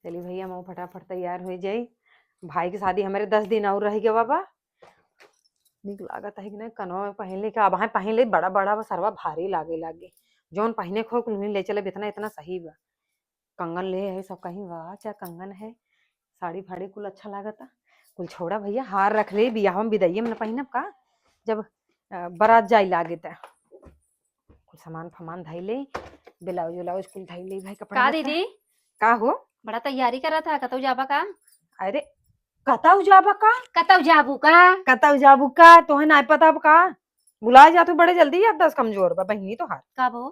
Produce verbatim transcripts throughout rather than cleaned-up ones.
चली भैया, हम फटाफट तैयार होइ जाई। भाई की शादी हमरे दस दिन और रह गया बाबा। निक लागत है कि नहीं, कनवा में पहन ले का, अब पहन ले, बड़ा बड़ा बा, सरवा भारी लागे लागे। जौन पहने को कुल ले चले, इतना इतना सही बा। कंगन ले है, सब कहीं वाह, क्या कंगन है, साड़ी फाड़ी कुल अच्छा लागता। कुल छोड़ा भैया, हार रख ले, बियाह में बिदाई में न पहिनब का, जब अ, बारात जाई लागे त। कुल सामान फामान धई ले, ब्लाउज व्लाउज कुल धई ले भाई, कपड़ा का लत्ता। दीदी? का हो? बड़ा तैयारी करत है, कतौ जाबा का? अरे, कतौ जाबा का? कतौ जाबू का? कतौ जाबू का? तोहे नाय पता बा का? भुला जातू बड़े जल्दी, याददाश्त कमजोर बा बहिनी तोहार। का बो?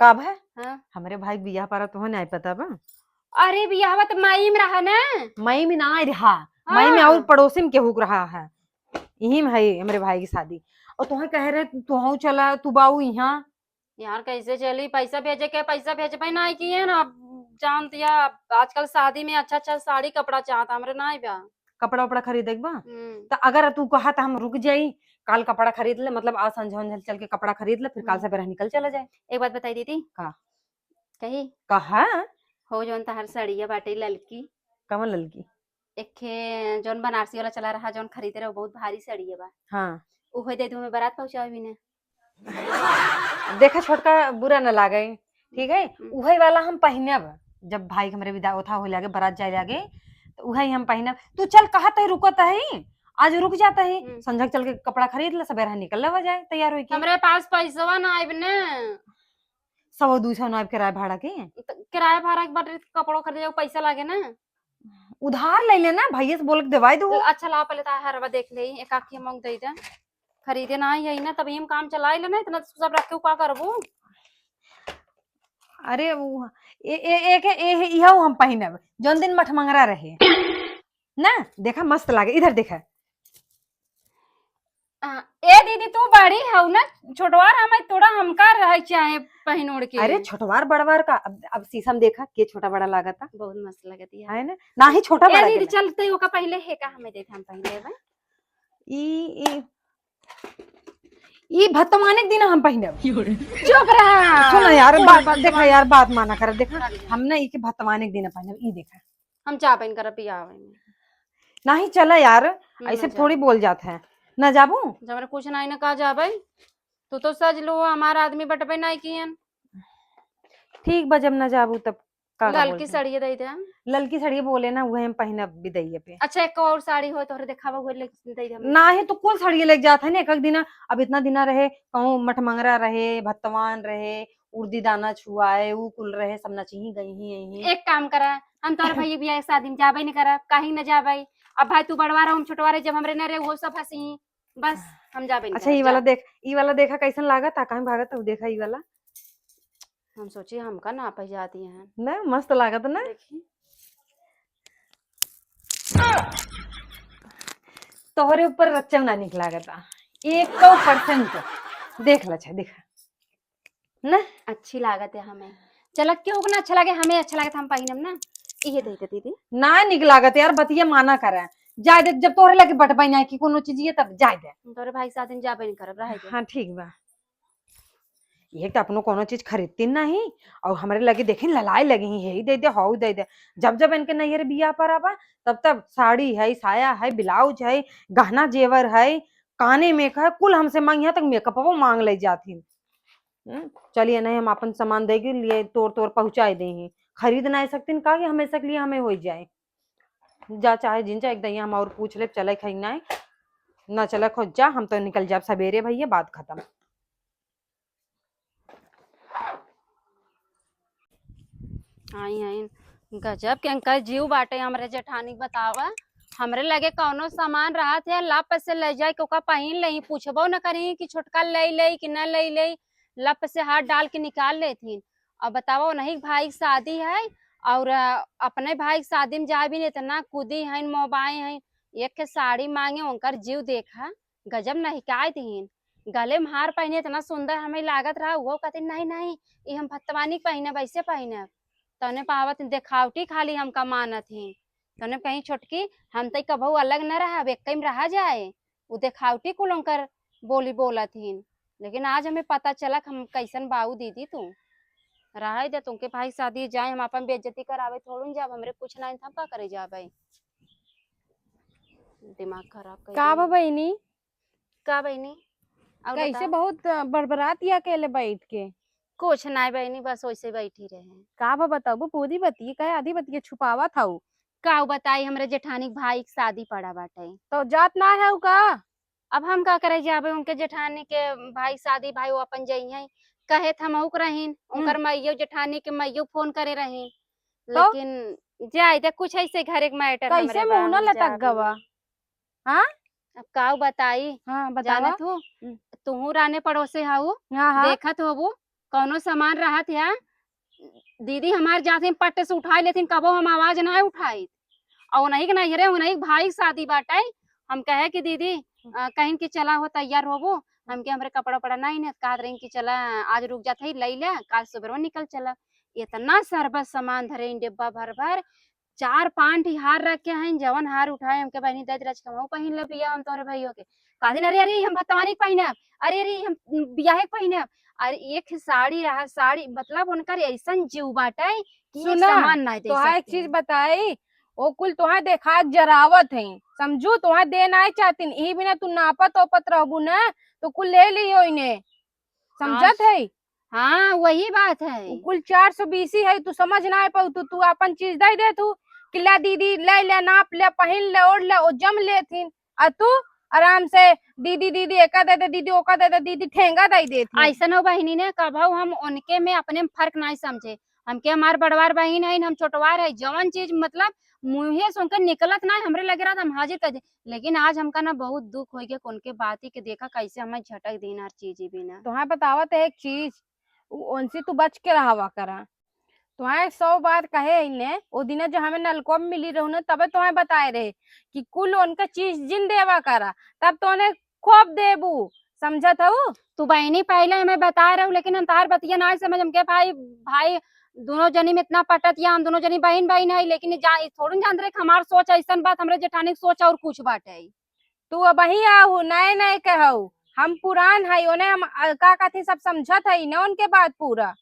का भा? हाँ। हमरे भाई के बियाह पारा तोहे नाय पता बा? अरे, बियाहवा त मई में रहा ना। मई में ना रहा, मई में हाँ। और पड़ोसी में केहू के रहा है, यही में है हमरे भाई की शादी। और तोहे कह रहे, तोहू चला, तू बाऊ यहाँ। यार, कैसे चली? पैसा भेजे के, पैसा भेजबे नाई किए ना। अब जानत या, आजकल शादी में अच्छा अच्छा साड़ी कपड़ा चाहता, हमरे नाई बा। कपड़ा उपड़ा खरीदे के बा? हम्म। त अगर तू कहा त हम रुक जाई, काल कपड़ा खरीद ले, मतलब आज संझा उंझा चल के कपड़ा खरीद ले, फिर काल हम्म। सवेरे निकल चला जाए। एक बात बताई दीदी। का? कही? कहा? हो जौन तहार सड़िया बाटे ललकी। कवन ललकी? एक ठे जौन बनारसी वाला चला रहा, जौन खरीदे रहे, बहुत भारी सड़िया बा। हाँ। उहे दे दू, हमें बारात पहुँचावे भी ने। देखा छोटका, बुरा न लागे, ठीक है? हम्म। उहे वाला हम पहिनब, जब भाई के हमरे विदा ओथा होए लागे, बारात जाए लागे, तो उहे हम पहिनब। तू चल, कहत है रुकत है, आज रुक जात है, हम्म। संझा के चल के कपड़ा खरीद ले, सबेरे निकल लेवा जाए तैयार होई के। हमरे पास पैसवा ना आइब ने। सौ दू सौ ना आइब किराया भाड़ा के? त किराया भाड़ा के बाटे, कपड़ो खरीदे के पैसा लागे ना। उधार ले लेना, भैया से बोल के देवाई दू। अच्छा, लाओ, पहले तार हरवा देख ले, एक आखी मौक दे दे। खरीदे ना आई है ना, तब हम काम चलाई लेना, इतना सब रख के का करबू? अरे, वो, ए, ए, एक, ए, ए, इहो हम पहिनब, जौन दिन मठ मंगरा रहे। ना, देखा, मस्त लागे, इधर देखा। आ, ए दीदी, तू बड़ी हऊ ना, छोटवार हमें तोड़ा, हमका रहे चाहे पहिन ओढ़ के। अरे, छोटवार बड़वार का, अब, अब शीशा में देखा, के छोटा बड़ा लागता। बहुत मस्त लगती है। है ना? ना ही छोटा ए बड़ा दीदी, के ना। चलते ओका पहले है का, हमें देते, हम पहले बा। ई, ई, ई भतवाने के दिन हम पहिनब। चुप रहा। सुन यार, बात, बात, देखा यार, बात माना कर, देखा, हम ना ई के भतवाने के दिन पहिनब, ई देखा। हम चाह पाइन करब पियावे में। नाही चला यार, हम ना ऐसे जाब। थोड़ी बोल जात है। ना जाबू? जब हमरा कुछ नाही ना कहा जाबे, तू तो सज लो, हमार आदमी बटबे नाही किहन। ठीक बा, जब ना जाबू तब का का ललकी बोलते हैं? सड़िया दे दे। ललकी सड़िया बोले ना, उहे हम पहिनब बिदैया पे। अच्छा, एक और साड़ी हो तोहरे देखावा, उहे ले दे दे हमरे। नाही तो कुल सड़िया लेके जात है ना, एक एक दिना, अब इतना दिना रहे, कहूँ मठमंगरा रहे, भत्तवान रहे, उर्दी दाना छुआए, ऊ कुल रहे, सब नचही गईही अइही। एक काम करा, हम तोहरे भैया बियाह के शादी में जाबे नहीं करब, काहे न जाबे? अब भाई तू बड़वा रहो, हम छोटवा रहे, जब हमरे न रहे, वो सब हंसी, बस हम जाबे नहीं अच्छा, करब, ई वाला जा। देख, ई वाला देखा कैसन लागत, आ कहीं भागत, तू देखा ई वाला। हम सोची हमका ना पै जाती हैं। ना, मस्त लागत ना? देखी। तोहरे ऊपर रच्चा ना निक लागत, एको percent। देख ला, अच्छा, देखा। ना? अच्छी लागत है हमें। चला, क्यों ना अच्छा लगे, हमें अच्छा लागत, हम पहिनब ना। इहे दे दे दीदी। ना निक लागत यार, बतिया माना करे। जाए दे, जब तोहरे लगे बटबे ना कि कोनो चीज ये, तब जाए दे। हम तोहरे भाई के शादी में जाबे नहीं करब, रहे दे। हाँ, ठीक बा। ये तो अपनो कोनो चीज खरीदती नहीं, और हमरे लगे देखी ललाए लगी ही, यही दे दे, हऊ दे दे। जब जब इनके नैहर बियाह पर आबा, तब तब साड़ी है, साया है, ब्लाउज है, गहना जेवर है, काने में का है, कुल हमसे मांग, यहाँ तक मेकअपो मांग ले जाती। हम्म, चलिए नहीं, हम अपन सामान देगी लिए तोड़ तोड़ पहुँचाए दे ही, खरीद ना सकती का, कि हमेशा के लिए हमें हो जाए। जा चाहे जिन जा, एक दइया हम और पूछ ले, चले खाई ना, ना चले खोज जा, हम तो निकल जाब सवेरे भैया, बात खत्म। आई, आई, गजब के अंकल जीव बाटे हमरे जेठानी के, बतावा। हमरे लगे कौनो सामान रहत है, लप से ले जाए के ओका पहिन लेही, पूछबो न करी कि छोटका ले ले कि न ले ले, लप से हाथ डाल के निकाल लेथिन। अब बतावा, उन्हीं के भाई के शादी है और, अ, अपने भाई के शादी में जाए भी नहीं, इतना कूदी हैं, मोबाए हैं, एक के साड़ी मांगे, उनकर जीव देखा, गजब नहिकाए दिहिन। गले में हार पहिने इतना सुंदर हमें लागत रहा, वो कहते, "नहीं, नहीं, ये हम भत्तवानी के पहिनब, ऐसे पहिनब।" तने पावत देखावटी खाली हमका मानत ही। तने कहीं, "छोटकी, हम तई कबहू अलग न रहब, एक्कई में रहा जाए।" उ देखावटी कुल उनकर बोली बोलत हिन। लेकिन आज हमें पता चला कि हम कैसन बाऊ दीदी तू। रहे दे, तुमके भाई शादी जाए, हम अपन बेइज्जती करावे थोड़ू न जाब, हमरे कुछ नाहीं, हम का करे जाबे? दिमाग खराब कर का बा दिए। बहिनी? का बहिनी? और कैसे बता। बहुत, अ, बड़बड़ात या अकेले बैठ के? कुछ नाहीं बहिनी, बस वैसे बैठी रहे। का बा बताबू, पूरी बतिया कहे आधी बतिया छुपावत हऊ? का बताई, हमरे जेठानी के भाई के शादी पड़ा बाटे। तो जात ना है का? अब हम का करे जाबे, उनके जेठानी के भाई शादी, भाई वो अपन जइहैं, कहे त हमहू के रहीन, उनकर हम्म। मइयो, जेठानी के मइयो फोन करे रहीन, तो? लेकिन जाए दे, कुछ ऐसे घर एक मैटर कैसे हमरे बा, मुँह ना हम लटक जाबे। गवा? हाँ? अब काऊ बताई, हाँ, बतावा। जानत हो, हम्म। तुहू राने पड़ोसे हऊ, हाँ, हाँ। देखत होबू, कौनो सामान रहत है, दीदी हमार जाथिन पट्टे से उठाई लेथिन, कबो हम आवाज ना उठाई। और उन्हीं के नैहरे, उन्हीं के भाई के शादी बाटे, हम कहे कि दीदी, अ, कहिन कि चला हो, तैयार होबू, हमके हमरे कपड़ा उपड़ा नहीं ने, कहत रहिन कि चला, आज रुक जात है, लई ले, काल सुबह निकल चला। इतना सरबस सामान धरे, डिब्बा भर भर, चार पाँच ठी हार रखे हैं, जवन हार उठाए हमके बहिनी दे दे, "रच के हमहू पहिन ले बिया हम तोरे भइयो के।" कहथिन, "अरे, अरे, हम भतवानी के पहिनब, अरे, अरे, हम बियाहे के पहिनब।" अरे, एक साड़ी रहा, साड़ी, मतलब, उनकर ऐसन जीव बाटे कि एक सुना, सामान ना दे तोहार एक सकते चीज हैं। बताई, ओ कुल तोहार देखा के जरावत हैं, समझू, तोहार दे नाहीं चाहतीन, यही बिना तू नापत ओपत रहबू ना, तो कुल ले लियो इन्हें, समझत आज है? हाँ, वही बात है। उ कुल चार सौ बीस ही है, तू समझ ना पाऊ, तू, तू अपन चीज दे दे तू, कि ला दीदी, ले ले, नाप ले, पहिन ले, ओढ़ ले, ओ जम लेथिन, आ तू आराम से दीदी, दीदी, एका दे दे, दीदी, ओका दे दे, दीदी, ठेंगा दे देथिन। ऐसन हो बहिनी ने, कबहू हम उनके में अपने में फर्क नहीं समझे। हमके हमार बड़वार बहिन है, हम छोटवार है, जवन चीज मतलब मुँहे से उनके निकलत ना, हमरे लगे रहत, हम हाजिर कर दे। लेकिन आज हमका ना बहुत दुख होइ गया, उनके बाती के देखा कैसे हमें झटक दीन हर चीज ही बिना। तोहार बतावत है एक चीज, उ-, उनसे तू बच के रहावा करा। तोहार सौ बार कहे इन्हें, ओ दिना जो हमें नलको में मिली रहू ना, तबे तोहार बताए रहे कि कुल उनका चीज जिन देवा करा, तब तो उन्हें खूब देबू, समझत हऊ? तू बहिनी पहले हमें बताए रहू, लेकिन हम तार बतिया ना समझ, हमके भाई, भाई दोनों जनी में इतना पटत या, हम दोनों जनी बहिन बहिन है, लेकिन जा, ई थोड़ू न जानत रहे कि हमार सोच ऐसन बात, हमरे जेठानी के सोच और कुछ बाटे। तू अबही आहू, नए नए कहू, हम पुरान है, ओने हम, अ, का कहती सब समझत है, न उनके बात पूरा।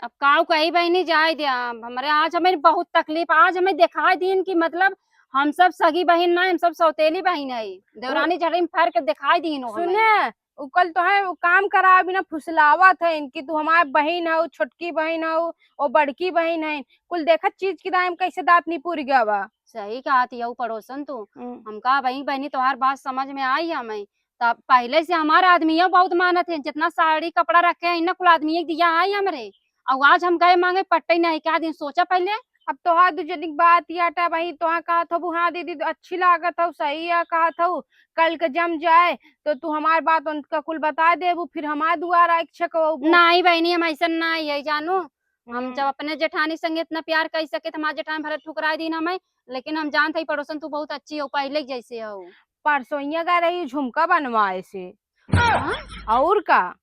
अब काऊ कही बहिनी, जाए दे, अब हमरे आज हमें बहुत तकलीफ, आज हमें दिखाई दीन कि मतलब हम सब सगी बहिन ना, हम सब सौतेली बहिन है, देवरानी जेठानी में फर्क दिखाई दीन हो हमें। सुने, उ कल तो है, उ काम करावे बिना फुसलावत है इनकी, तू हमार बहिन हऊ, छोटकी बहिन हऊ, ओ बड़की बहिन है, कुल देखत चीज की दाम कैसे दांत निपुर गया बा। सही कहत हियऊ पड़ोसन तू। हम्म। हमका बहिन, बहिनी तोहार बात समझ में आई हमें, तब पहले से हमार आदमियों बहुत मानत है, जितना साड़ी कपड़ा रखे हैं, इन्ना कुल आदमी एक दिया आई हमरे, और आज हम गए मांगे पट्टे नहीं, क्या दिन सोचा पहले? अब तोहार दू जनी के बात याटा बहिन, तोहार कहत हबू, "हाँ दीदी, अच्छी लागत हऊ, सही है," कहत हऊ, कल के जम जाए तो तू हमार बात उनका कुल बता देबू, फिर हमार दुआर आइके छकवबू। नहीं बहिनी, हम ऐसन नहीं है जानू। हम हम्म। जब अपने जेठानी संगे इतना प्यार कर सके तो हमार जेठानी भले ठुकराई दीन हमें, लेकिन हम जानत हई पड़ोसन तू बहुत अच्छी हो, पहले के जैसे हो। परसोइया गए रही झुमका बनवाए से। हाँ? और का?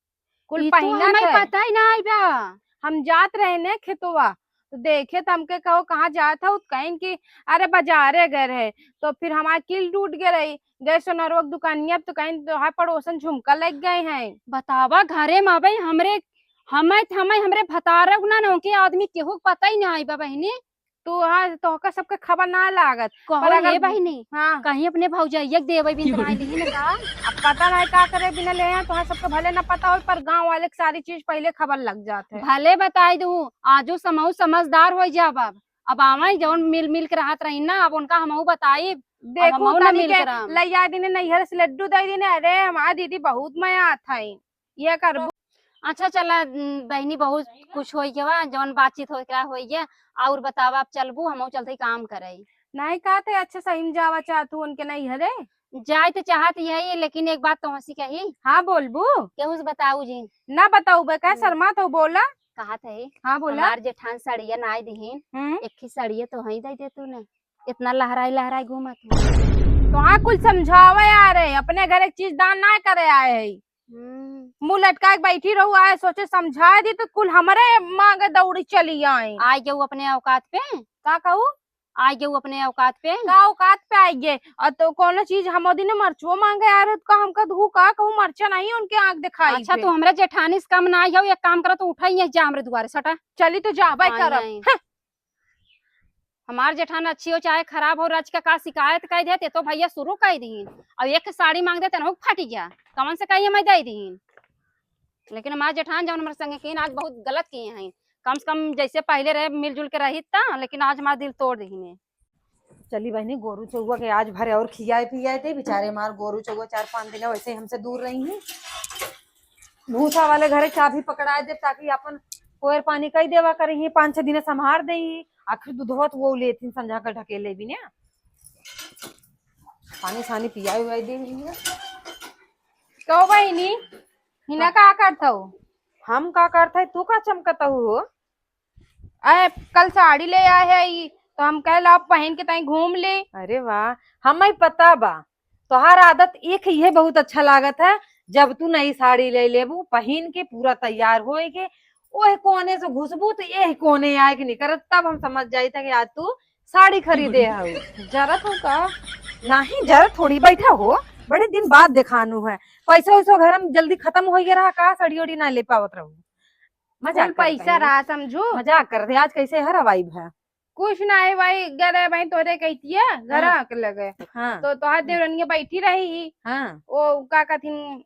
कुल ई तो पहिनत हमें है। पता ही ना आई बा। हम जात रहे ने खेतवा, तो देखे तो हमके कहो, "कहाँ जात हो?" तो कहिन कि, "अरे, बाजारे गए रहे।" तो फिर हमार किल टूट गए रही, गए सोनरवा के दुकानिया, तो कहिन, "तोहार पड़ोसन झुमका लग गए हैं।" बतावा, घरे में अबे हमरे, हमें, हमें, हमरे भतारक ना, ना, उनके आदमी केहू के पता ही ना आई बा बहिनी। तू, हाँ, तोहका सबके खबर ना लागत। कहो पर अगर ये बहिनी, हाँ। कहीं अपने भौजैया के देवे बिन बनाई ली ना का? अब पता नहीं का करे बिना ले हैं, तोहरा सबके भले ना पता हो, पर गांव वाले के सारी चीज पहले खबर लग जात है। भले बताई दू, आजो समहू समझदार हो जाब। अब, अब आवे जौन मिल मिल के रहत रही ना, अब उनका हमहू बताई। देखू, हमहू ना तनी मिल के के रहम। लैया दीने नैहर से लड्डू दे दीने, अरे हमार दीदी बहुत मया आत है। ये करबू। अच्छा चला, न, बहिनी, बहुत कुछ होई गवा, जौन बातचीत होई गवा होई गया। और बतावा, अब चलबू, हमहू चलते काम करे। नहीं कहते, अच्छा सही में जावा चाहत हूँ उनके नैहरे। जाए तो चाहत यही, लेकिन एक बात तो हंसी कही। हाँ, बोलबू। केहू से बताऊ जी? ना बताऊ बे, कह हम्म। शर्मा तो बोला। कहत है। हाँ, बोला। हमार जेठान सड़िया ना आई दिहीन, हम्म। एक ही सड़िया तो हई दे दे तू ने, इतना लहराई लहराई घूमत है। तो हाँ, कुल समझावे आ रहे, अपने घर एक चीज दान ना करे आए है। हम्म। मुंह लटका के बैठी रहू, आए सोचे समझा दी तो कुल हमरे मांगे दौड़ी चली आए। आ गऊ अपने औकात पे। का कहू? आइ गए उ अपने औकात पे। का औकात पे आइ गए? और तो कौनो चीज हम ओ दिन मरचुओ मांगे आए रहे, तो का हमका दू का कहूँ मरचा नहीं उनके आँख दिखाई अच्छा, पे। तू हमरा जेठानी से कम ना आई हो, एक काम करा, तू उठा ही जा हमरे दुआरे, सटा। चली तो जाबे आई, करब। आई। हं। हमार जेठान अच्छी हो चाहे खराब हो, रच के का शिकायत कइ देते तो भैया शुरू कइ दीन। अब एक साड़ी मांग देते ना, फट गया, कमन से कहिए मैं दे दीन। लेकिन हमार जेठान जौन हमारे संगे कीन, आज बहुत गलत किए हैं। कम से कम जैसे पहले रहे मिलजुल के रही था, लेकिन आज हमारा दिल तोड़ दीन है। चली बहिनी, गोरू चौवा के आज भरे और खियाए पियाए दे। बेचारे हमार गोरू चौवा चार पाँच दिन वैसे ही हमसे दूर रही हैं। भूसा वाले घरे चाबी पकड़ाए दे, ताकि अपन कोयर पानी कई देवा करी ही, पाँच छह दिन संभार दे ही। आखिर दूधवा तो वो लेथिन, संझा का ढकेले भी ना। पानी सानी पियाए उआए दे ही है। कहो बहिनी, हिना हाँ। का करत हो? हम का करत है, तू का चमकत हो? अरे, कल साड़ी ले आए है ई, तो हम कहे ला पहन के तई घूम ले। अरे वाह, हमें पता बा, तोहार आदत एक ही है, बहुत अच्छा लागत है। जब तू नई साड़ी ले लेबू, पहन के पूरा तैयार होए के, ओह कोने से घुसबू तो यही कोने आए के निकरत, तब हम समझ जाइत है कि आज तू साड़ी खरीदे हऊ। जरत हो का? नहीं, जरत थोड़ी, बैठा हो, बड़े दिन बाद देखानू है। पैसा वैसा घर में जल्दी खत्म हो गया रहा का, साड़ी ओड़ी ना ले पावत रहू? मजाक कुल करत पैसा है। रहा, समझू। मजाक करत है, आज कैसे हर हवाई भा? कुछ ना है भाई, गरे भाई तोरे कहतिया, घर हाँ। के लगे। हाँ। तो तोहार देवरनिया बैठी रही ही। हाँ। ओ का कथिन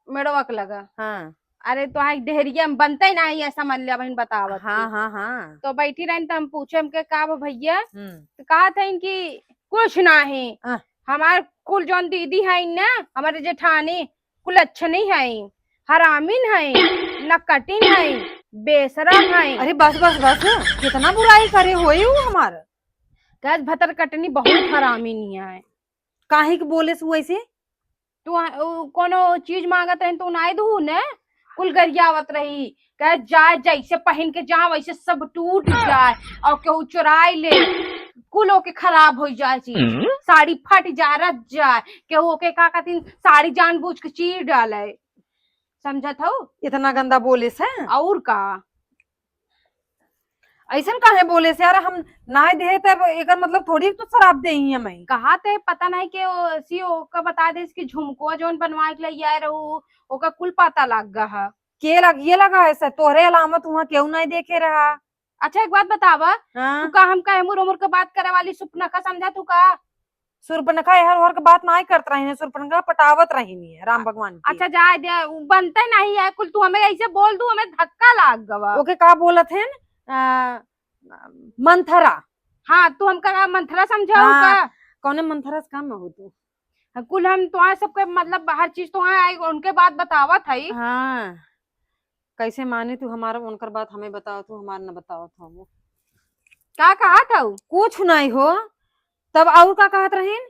मेड़वा के लगा। हाँ। अरे तोहार डेहरिया में बनते ना है, ऐसा मन लिया बहन बतावत हाँ, थी। हाँ, हाँ। तो बैठी रहन तो हम पूछे हमके का बा भैया? हम्म। तो कहा था इनकी कुछ ना है। हाँ। हमार कुल जौन दीदी है ना, हमारे जेठानी, कुल अच्छे नहीं है, हरामिन है, नकटिन है, बेशरम है। अरे बस, बस, बस, कितना बुराई करे होई उ हमार। गैस भतर कटनी बहुत हरामिन है। काहे के बोले सु ऐसे? तू आ-, उ कोनो चीज मांगत रही तो नाई दू ने, कुल गरियावत रही, कहे जाए जैसे पहन के जा वैसे सब टूट जाए और केहू चुराई ले, कुल ओके खराब हो जाए चीज, हम्म। साड़ी फट जा, रच जाए, केहू ओके का कहती साड़ी जानबूझ के चीर डाले, समझत हो? इतना गंदा बोले से? और का? ऐसन काहे बोले से यार, हम नाय देहे तब एकर मतलब थोड़ी तो शराब दे ही हमें। कहा ते पता नहीं के ओ, सी ओका बता दे कि झुमको जौन बनवा के ले आए रहू, ओका कुल पता लग गा है। के लग, ये लगा है से, तोहरे अलावा तो वहाँ केहू नहीं देखे रहा। अच्छा एक बात बतावा, हाँ। तू का हम का एमुर उमुर के बात करे वाली सुपनखा समझा तू का? सुरपनखा एहर ओहर के बात नाई करत रही है, सुरपनखा पटावत रही है राम भगवान के। अच्छा जाए दे, उ बनते नहीं है कुल, तू हमें ऐसे बोल दू, हमें धक्का लाग गवा। ओके का बोलत है? आ, मंथरा। हाँ, तू हमका का मंथरा समझाऊ हाँ, का? कौने मंथरा से काम में हो तू? हाँ, कुल हम तोहार सबके मतलब हर चीज तोहार आई, उनके बात बतावत हई। हाँ, कैसे माने तू हमारा, उनकर बात हमें बताओ, तू हमार न बताओ था वो। का कहा था उ? कुछ नहीं हो, तब और का कहत रहीन?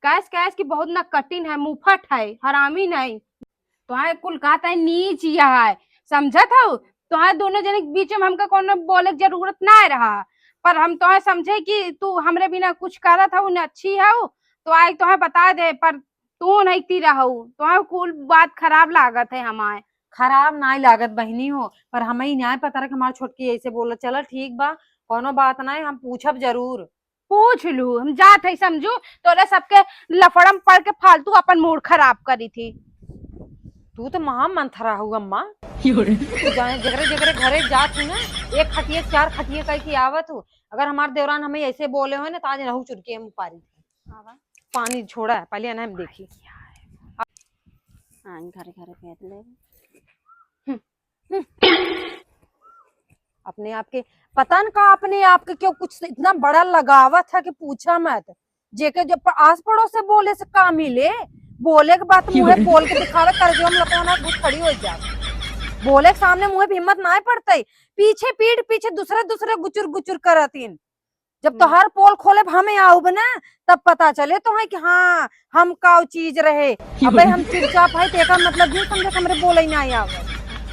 कैस, कैस की बहुत न कटिन है, मुफट है, हरामी नहीं। तोहार कुल कहत है नीच यह है, समझत हऊ? तोहार दोनों जने के बीच में हमका कोनो बोले के जरूरत ना रहा, पर हम तोहार समझे कि तू हमरे बिना कुछ करत हऊ, न अच्छी हऊ, तो आए तोहार बता दे, पर तू नहीं ती रहू, तोहार कुल बात खराब लागत है हमार। खराब नाई लागत बहिनी हो, पर हमें ही नाई पता रहे कि हमार छोटकी ऐसे बोलत। चला ठीक बा, कोनो बात नाई, हम पूछब जरूर। पूछ लू, हम जात है समझू, तोरे सबके लफड़म पड़ के फालतू अपन मूड खराब करी थी। तू तो महा मंथरा हऊ अम्मा। तू जाने जगरे जगरे घरे जात हूँ ना, एक खटिया चार खटिया कह के आवत हूँ। अगर हमार देवरान हमें ऐसे बोले हो ना, तो आज रहू चुटकी हम उपारी थे। पानी छोड़ा है, पहले ना हम देखी। हाँ, घरे घरे फेंक ले। अपने आप के पता न का, अपने आप के क्यों कुछ इतना बड़ा लगावत है कि पूछा मत। जेके जब प-, आस पड़ोस से बोले से का मिले, बोले के बात मुंहे बोल के दिखावे, कर जो हम लपौना घुस खड़ी हो जाए। बोले के सामने मुंहे पे हिम्मत ना पड़ते, पीछे पीठ पीछे दूसरे दूसरे गुचुर गुचुर करतीन। जब हम्म। तोहार पोल खोले हमें आउब ना, तब पता चले तो है कि हाँ, हम का चीज रहे। अबे हम चुपचाप है, तो एकर मतलब ये समझे कि हमरे बोले ही ना आवे।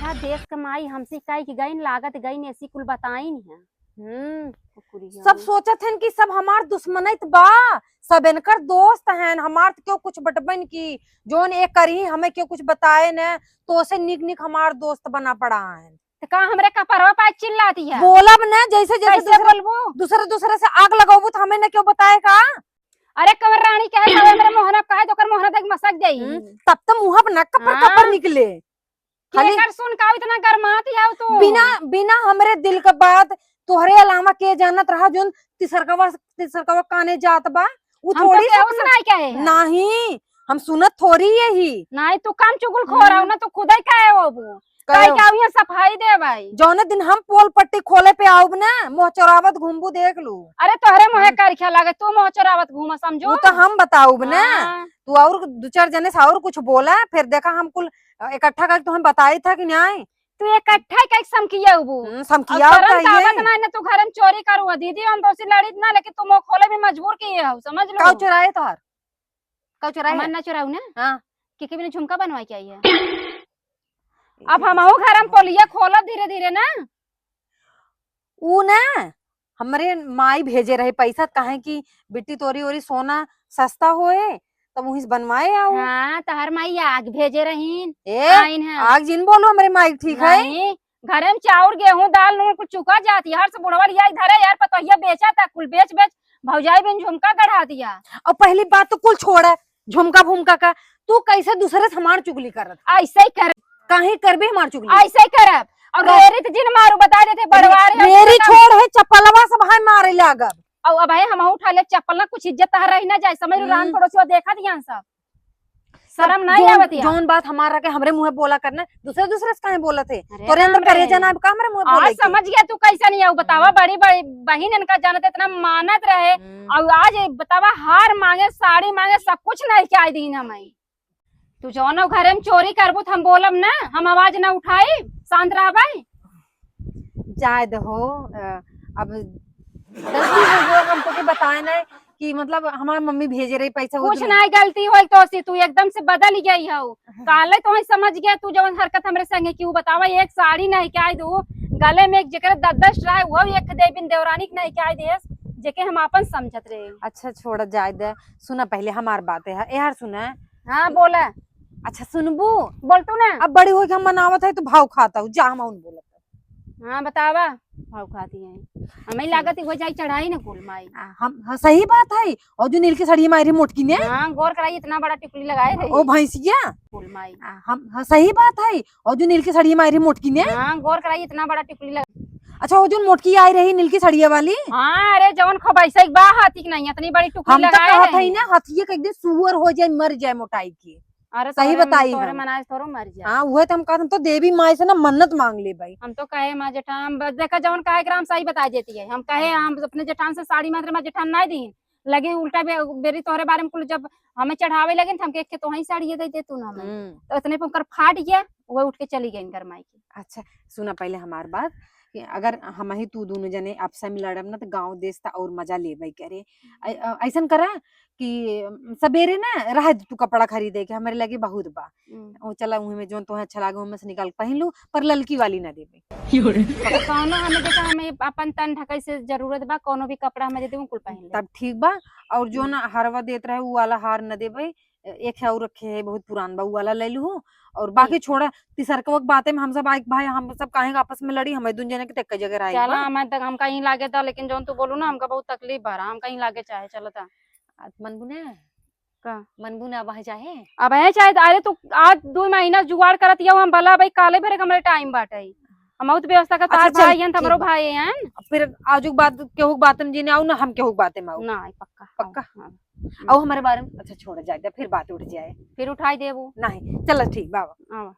अच्छा, देश के माई हमसे कही कि गईन लागत गईन ऐसी कुल बताइन है। हम्म। कुकुरिया सब में। सोचत हन कि सब हमार दुश्मनैत बा, सब इनकर दोस्त हन, हमार तो क्यों कुछ बटबन की, जोन एक करी हमें क्यों कुछ बताए न, तो से निक निक हमार दोस्त बना पड़ा है। तो का हमरे कपरवा पे चिल्लाती है? बोलब ना, जैसे, जैसे कैसे दूसरे, बोलबू? दूसरे, दूसरे से आग लगाबू तो हमें ना क्यों बताए का? अरे कमर रानी कहे, कहे हमरे मोहना कहे तो ओकर मोहना देख मसक जाई। हम्म, तब तो मुँह पर ना कपर, हाँ। कपर निकले। खाली केकर सुन का इतना गरमात जाओ तू? बिना, बिना हमरे दिल का बात तोहरे अलावा के जानत रहा, जोन तिसरकवा, तिसरकवा काने जात बा, उ हम तो थोड़ी केहू से सुनत। नहीं कहे है। नहीं, हम सुनत थोड़ी यही। नहीं, तू कम चुगलखोर हम्म। हो ना, तू खुदे कहे हो वो। कहे कहे हो। का उहे सफाई दे भाई। जौने दिन हम पोल पट्टी खोले पे आउब ना, मुँह चोरावत घूमबू देख लू। अरे तोहरे मुँहे हम्म। करखिया लागे, तू मुँह चोरावत घूमा समझो। वो तो हम बताउब ना। हाँ। तू और दू चार जने से और कुछ बोला, फिर देखा हम कुल इकट्ठा करके तुहें बताई था कि नहीं? तू इकट्ठा ही कइके समकिया उबू। हम्म, समकिया अब शर्म तो आवत ना, ना तू घर में चोरी करू। दीदी, हम तोसे लड़ित ना, लेकिन तू मुँह खोले भी मजबूर किए हो, समझ लो। काऊ चुराए तोहार? काऊ चुराए? हमार ना चुराऊ ना। हाँ। के के बिना झुमका बनवा के आई है। अब हमहू घर में पोलिया खोलब धीरे धीरे ना। ऊ ना, हमरे माई भेजे रहे पैसा, काहे कि बिट्टी तोरी ओरी सोना सस्ता होए, तब वहीं से बनवाए आओ। हाँ, तहर माई आग भेजे रहीन। ए, आइन है। आग जिन बोलो हमरे माई, ठीक है? नहीं, घरे में चाउर, गेहूं, दाल, नून कुल चुका जाती है। हर से बुढ़वा लिया धरे यार, पतोहिया बेचा था, कुल बेच बेच भौजाई बिन झुमका गढ़ा दिया। और पहली बात तो कुल छोड़ा, झुमका भुमका का, तू कैसे दूसरे से हमार चुगली करत? ऐसे ही कर। काहे करबे हमार चुगली? ऐसे ही करब। और कर। मेरी तो जिन मारू बता देते, बड़वार है, मेरी छोड़ है, चप्पलवा सब है मारे लागब। और अब है हम उठा ले चप्पल ना, कुछ इज्जत तहर रही ना जाए, समझ लो, रान हम्म। पड़ोसिया देखा दिया सब। शर्म नहीं जौन, आवत या? जौन बात हमार रखे हमरे मुँहे बोला करना, दूसरे दूसरे से काहे बोलत है? अरे तोरे अंदर हमरे। करेजा ना, का हमरे मुँहे आज बोले के? समझ गया तू कैसा नहीं है, वो बतावा, हम्म। बड़ी बड़ी बहिन इनका जानत इतना मानत रहे, हम्म। और आज ये बतावा हार मांगे, साड़ी मांगे, सब कुछ नहीं क्या दीन हमें। तू जौनो घरे में चोरी करबू त हम बोलब ना, हम आवाज ना उठाई, शांत रहबै। जाए दहो, अ, अब गलती हो गयो, हम तोके बताए ना कि मतलब हमार मम्मी भेजे रही पैसा, वो कुछ दिन। नहीं गलती होई तोसे, तू एकदम से बदल गई हो। काले तो ही समझ गया तू जौन हरकत हमरे संगे की। बतावा, एक साड़ी नहीं क्या दू, गले में एक जेकरे दस दस रहे, वो एक देबिन देवरानी के नहीं क्या देस, जेके हम आपन समझत रहे। अच्छा छोड़, जाए दे, सुना पहले हमार बात है, ए यार सुना। हाँ बोला। अच्छा सुनबू? बोल तू ना। अब बड़ी होई के हम मनावत है तो भाव खाता हूँ, जा हम उन बोलत है। हाँ बतावा, भाव खाती है। हमें लागत है हो जाई चढ़ाई ना कुल माई। आ, हम, हाँ, सही बात है। और जो नील की साड़ी मारी मोटकी ने। हाँ, गौर कराई इतना बड़ा टिकुली लगाए रही। ओ भैंसिया। कुल माई। आ, हम, हाँ, सही बात है। और जो नील की साड़ी मारी मोटकी ने। हाँ, गौर कराई इतना बड़ा टिकुली लगा। अच्छा, वो जो मोटकी आई रही नील की साड़िया वाली। हाँ, अरे जवन खो बैसा एक बा हाथी की नहीं, इतनी बड़ी टुकड़ी हम तो लगाए कहत रही। है ना, हाथिये के एक दिन सुअर हो जाए, मर जाए मोटाई की। अरे सही तोरे बताई तोरे हम। मनाए तोरो मर जाए। हाँ, उहे तो हम कहत, हम तो देवी माई से ना मन्नत मांग ले भाई। हम तो कहे माँ जेठान, हम बस देखा जवन कहे के रहा, हम सही बता देती है। हम कहे हम अपने जेठान से साड़ी मात्र माँ जेठान नहीं दी, लगे उल्टा बे-, बेरी तोहरे बारे में कुल जब हमें चढ़ावे लगे न, तो हमके एक तो वहीं साड़ी दे दे तू ना हमें। हम्म। तो इतने पे उनकर फाट गया, वो उठ के चली गई इनकर माई की। अच्छा, सुना पहले हमार बात कि अगर हम ही तू दोनों जने आपस में लड़ब ना, तो गाँव देश त और मजा लेबे करे। ऐ-, अ, ऐसन करा कि, अम, सबेरे ना रह तू कपड़ा खरीदे के, हमरे लगे बहुत बा। हम्म। ओ चला, उहे में जौन तोहे अच्छा लागे, ओमे से निकाल के पहिन लू, पर ललकी वाली ना देबे। तो कौनो हमें, जैसे हमें अपन तन ढके से जरूरत बा, कौनो भी कपड़ा हमें दे दे, कुल पहिन ले। तब ठीक बा। और जो हम्म। ना हरवा देत रहे, उ वाला हार न देबे। एक है और रखे है, बहुत पुरान बा, उ वाला ले लू। और बाकी ठीक है। छोड़ा, तिसरकवा के बाते में हम सब आइक भाई, हम सब काहे आपस में लड़ी, हमें दुन जने के तेक्के जगह रही चला, बा। हमें तक हमका यहीं लागे था, लेकिन जौन तू बोलू ना, हमका बहुत तकलीफ भरा, हमका यहीं लागे चाहे, चलो ता। आ, मनबू ना? का? मनबू ना अब है चाहे? अब है चाहे, अरे तू आज दो महीना जुगाड़ करत हिया, हम भला भाई काले भरे के हमरे टाइम बाटे। हम बहुत व्यवस्था का अच्छा, तार चल, भाई हैं, ठीक हमरो बा। भाई हैं। फिर आजू के बाद केहू के बात में जीने आऊ ना, हम केहू के बात में आऊ। ना, पक्का। पक्का? हाँ। आऊ हमारे बारे में, अच्छा छोड़ जाए, फिर बात उठ जाए। फिर उठाई देबू। नहीं, चल ठीक, बाबा। हाँ।